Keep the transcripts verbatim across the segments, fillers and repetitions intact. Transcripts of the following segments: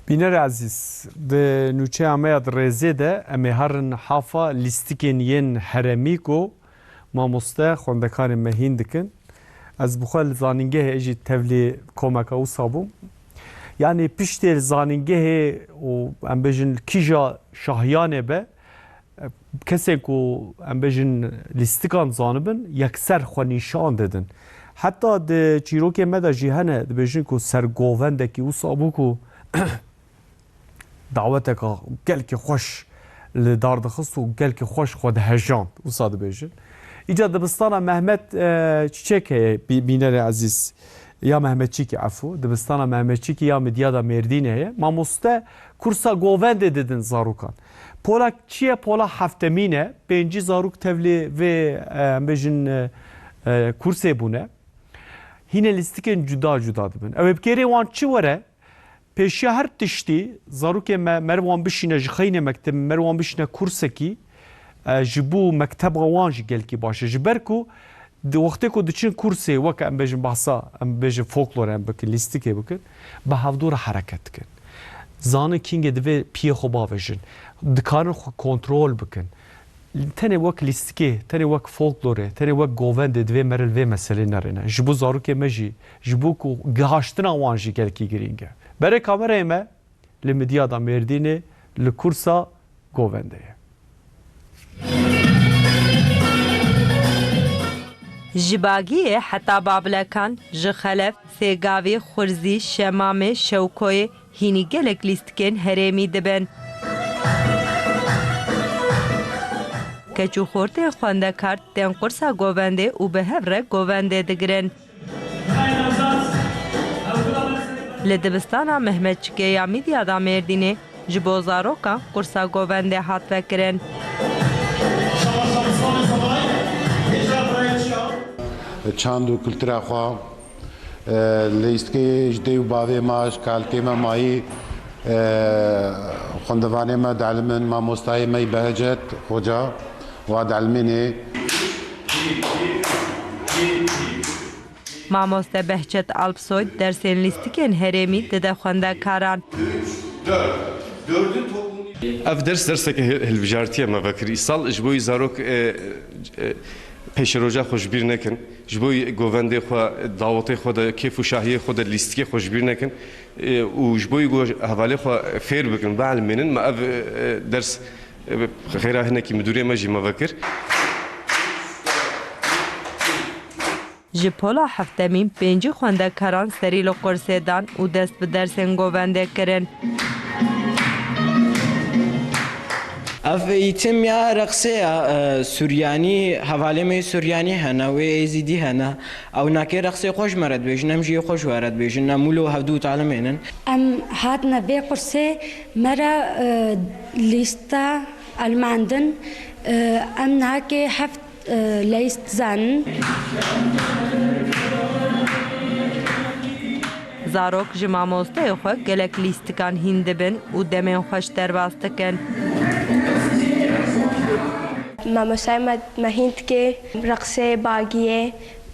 Bînerê ezîz, di nûçeya me ya di rêzê de em ê herin hafa lîstikên yên herêmî ku mamoste xwendekarên me hîn dikin. Ez bi xwe li zanîngehê jî tevlî komeka wisa bûm. Yanî piştê li zanîngehê û em bêjin li kîja şahiyanê be, kesên ku em bêjin lîstikan zanibin, yekser xwe nîşan didin. Heta di çîrokê me de jî hene, dibêjin ku ser govendekî wisa bû ku daweteka gelkî xweş li dar dixist û gelkî xweş xwe dihejand, wisa dibêjin. Îca dibistana Mehmet, e, Çiçek heye, bî-, bînerê ezîz. Ya Mehmetçîkî, efû, dibistana Mehmetçîkî ya Midyada Mêrdînê heye. Mamoste kursa govendê didin zarokan. Pola çi ye? Pola heftemîn e. Pêncî zarok tevlî vê, e, em bêjin, e, e, kursê bûne. Hîne lîstikên cuda cuda dibin. Ew ê bi kêrê wan çi were? Pêşiya her tiştî, zarokê me, meriv wan bişîne ji xeynê mekteb, meriv wan bişîne kursekî, e, ji bo mekteba wan jî gelkî baş e. Ji ber ku di wextê ku diçin kursê, wek em bêjin behsa, em bêjin folklor em bikin, lîstikê bikin, bi hevdû re hereket dikin. Zanin kîngê divê piyê xwe bavêjin. Dikarin xwe kontrol bikin. Tenê wek lîstikê, tenê wek folklorê, tenê wek govendê divê meriv vê meselê nerêne. Ji bo zarokê me jî, ji bo ku gihaştina wan jî gelkî girîng e. Berê kamerayê me li Midyada Mêrdînê li kursa govendê ye. Ji Bagiyê heta Babilekan, ji Xelef, Sêgavî, Xurzî, Şemamê, Şewkoyê, hînî gelek lîstikên herêmî dibin. Keç û xortên xwendekar tên qursa govendê û bi hev re govendê digirin. Li dibistana Mehmetçikê ya Midyada Mêrdînê ji bo zarokan qursa govendê hat vekirin. Çand û kultura xwe, e, lîstikê ji dê û bavê me, ji kalkê me mayî, e, xwendevanê me dielimin, mamostayê me yî Behcet Xoca wa dielimînê. Mamoste Behçet Alpsoy dersên lîstikên herêmî dide xwendekaran. Ev ders derseke hil-, hilbijartî ye me vekir îsal. Ji bo zarok, e, e, pêşeroja xwe ji bîr nekin. Ji bo govendê xwe, dawetê xwe de, kêf û şahiyê xwe de, lîstikê xwe ji bîr nekin. E, û ji bo ku hevalê xwe fêr bikin, bielmênin, me ev, e, ders, e, xêra hinekî midûrê me jî me vekir. Ji pola heftemîn pêncî xwendekaran serî li qursê dan û dest bi dersên govendê kirin. Ev îtim ya reqsê ya, e, Suryanî, hevalê me yê Suryanî hene, wê Êzîdî hene. Ew nakê reqsê xwe ji me re dibêjin, em jî yê xwe ji we re dibêjin, em wilo hevdû talimên in. Em hatine vê qursê, me re, e, lîsta elmandin, e, em nakê heft e, leyst zanin. Zarok ji mamosteyê xwe gelek lîstikan hîn dibin û demên xweş derbas dikin. Mamosteyê me, me hîn dike reqsê bagiyê,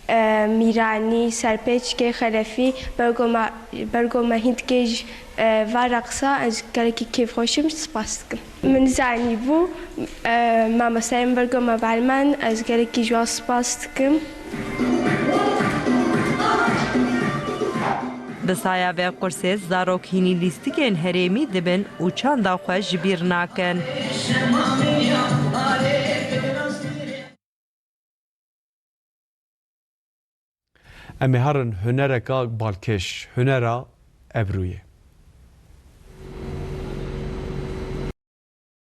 e, mîranî, serpêçikê, xelefî, bergo me, bergo me hîn dike ji, e, va reqsa ez gelekî kêfxweş im, spas dikim. Min zanîbû, e, mamosteyên bergo me belmen, ez gelekî ji wan spas dikim. Bi saya vê qursê zarok hînî lîstikên herêmî dibin û çanda xwe ji bîr nakin. Em ê herin hunereka balkêş, hunera ebrûyê.